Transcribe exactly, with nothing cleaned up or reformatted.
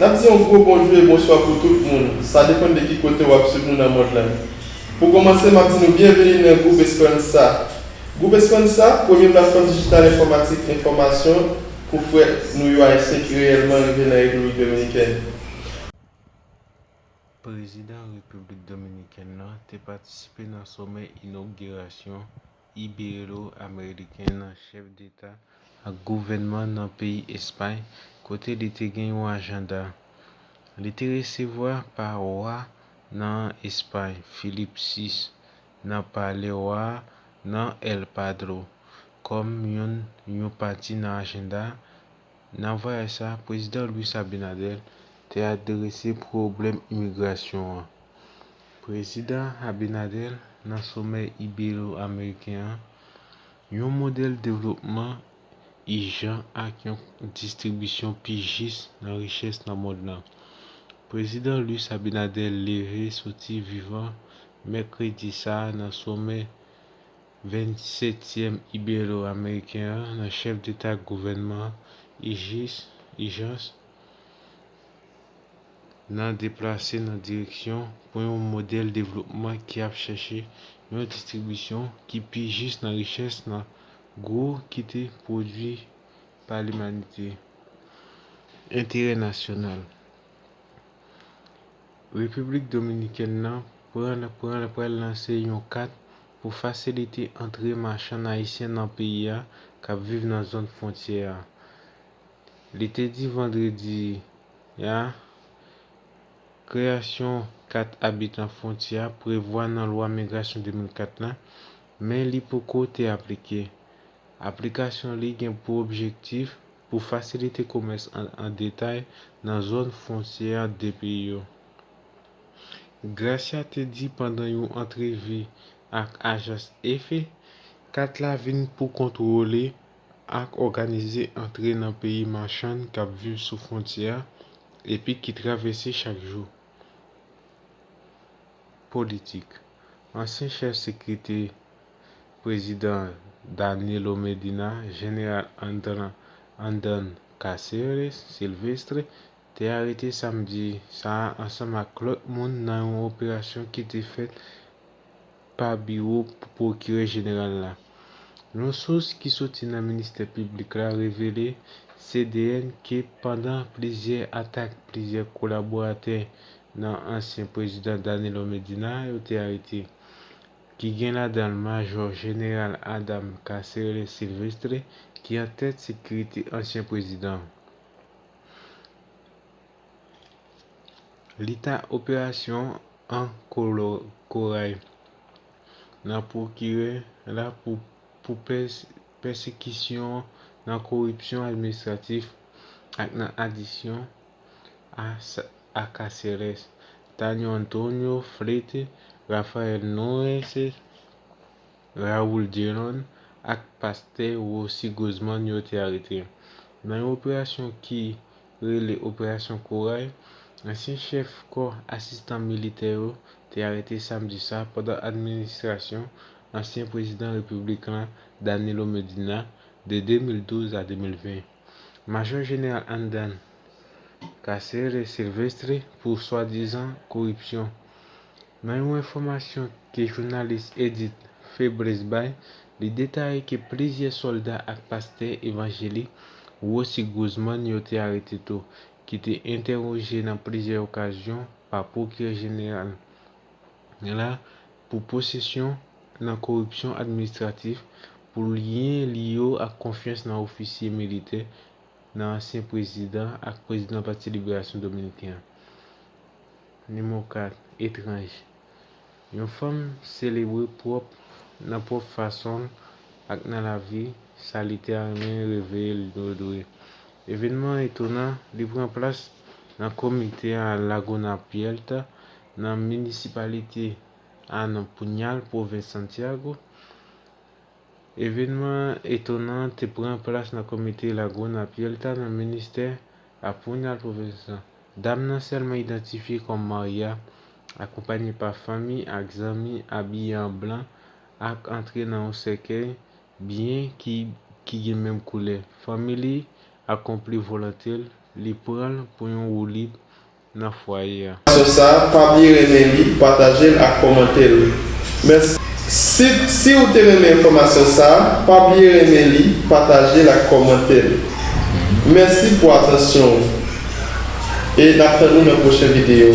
N ap di yon gwo bonjou e bonswa pou tout moun. Sa depann de ki kote w ap swiv nou nan mond lan. Pou kòmanse, m ap di nou byenveni nan Gwoup Esperansa. Gwoup Esperansa, premye platfòm dijital enfòmatik enfòmasyon pou frè nou yo ayisyen ki reyèlman rive nan Repiblik Dominikèn. Prezidan Repiblik Dominikèn nan te patisipe nan somè inogirasyon Ibero-Ameriken nan chèf deta ak gouvènman nan peyi Espay, kote li te gen yon ajanda. Li te resevwa pa wa nan Espay, Filip sis, nan palè wa a nan El Padro, kòm yon, yon pati nan ajanda a. Nan vwayaj sa a, Prezidan Luis Abinader te adrese pwoblèm imigrasyon an. Prezidan Abinader nan somè Ibero-Ameriken an, yon modèl devlopman ijan ak yon distribisyon pi jis nan richès nan mond lan. Prezidan Luis Abinader leve soti vivan mèkredi sa a nan somè vennsetyèm Ibero-Ameriken an nan chèf deta gouvènman ijis, ijans nan deplase nan direksyon pou yon modèl devlopman ki ap chèche yon distribisyon ki pi jis nan richès nan gwo ki te pwodui pa limanite. Enterè nasyonal. Repiblik Dominikèn nan pran, pran, pral lanse yon kat pou fasilite antre machann ayisyen nan peyi a k ap viv nan zòn fwontyè a. Li te di vandredi a, kreyasyon kat abitan fwontyè a prevwa nan lwa migrasyon de mil kat la, men li poko te aplike. Aplikasyon li gen pou objektif pou fasilite komès an, an detay nan zòn fwontyè de peyi yo. Gracia te di pandan yon antrevi ak ajans Efe, kat la vin pou kontwole ak òganize antre nan peyi machann k ap viv sou fwontyè a epi ki travèse chak jou. Politik. Ansyen chèf sekirite prezidan Danilo Medina, jeneral Andan, Andan Cáceres Silvestre, te arete samdi sa a ansanm ak lòt moun nan yon operasyon ki te fèt pa biwo pwokirè jeneral la. Yon sous ki soti nan ministè piblik la revele C D N ke pandan plizyè atak, plizyè kolaboratè nan ansyen prezidan Danilo Medina yo te arete, ki gen ladan l Majò Jeneral Adam Caceres Silvestre, ki an tèt sekirite ansyen prezidan. Leta operasyon an kolo-, koray nan pwokirè la pou, pou pès-, pèsekisyon nan koripsyon administratif ak nan adisyon a, a Caceres, Tanio Antonio Flete, Rafael Nunes, Raoul Dielon ak pastè Rossy Guzman yo te arete. Nan yon operasyon ki rele Operasyon Koray, ansyen chèf kò asistan militè yo te arete samdi sa a pandan administrasyon ansyen prezidan repiblik la, Danilo Medina, de de mil douz a de mil ven. Majò Jeneral Andan Caceres Silvestre pou swadizan koripsyon. Nan yon enfòmasyon ke jounalis Edith Febres bay, li detaye ke plizyè sòlda ak pastè evanjelik Rossy Guzman yo te arete tou, ki te entèwoje nan plizyè okazyon pa pwokirè jeneral la pou posesyon nan koripsyon administratif, pou lyen li yo ak konfyans nan ofisye militè nan ansyen prezidan ak prezidan Pati Liberasyon Dominiken an. Nimewo kat, etranj. Yon fanm selebre pwòp, nan pwòp fason l ak nan lavi, sa li te renmen reveye l dwe dwe. Evènman etonan, li pran plas nan komite a Laguna Puerta, nan minisipalite a nan Puñal, pwovens Santiago. Evènman etonan te pran plas nan komite Laguna Puerta nan ministè a Puñal pwovens lan. Dam nan sèlman idantifye kòm Maria, akonpanye pa fanmi ak zanmi abiye an blan, ak antre nan yon sèkèy byen ki, ki gen menm koulè. Fanmi li akonpli volonte l Li pran l pou yon woulit nan fwaye a. Sa, pa bliye renmen li, pataje l ak kòmante l. Mèsi. Si, si w te renmen enfòmasyon sa, pa bliye renmen li, pataje l ak kòmante l. Mèsi pou atansyon w. E n ap tann ou nan pwochen videyo.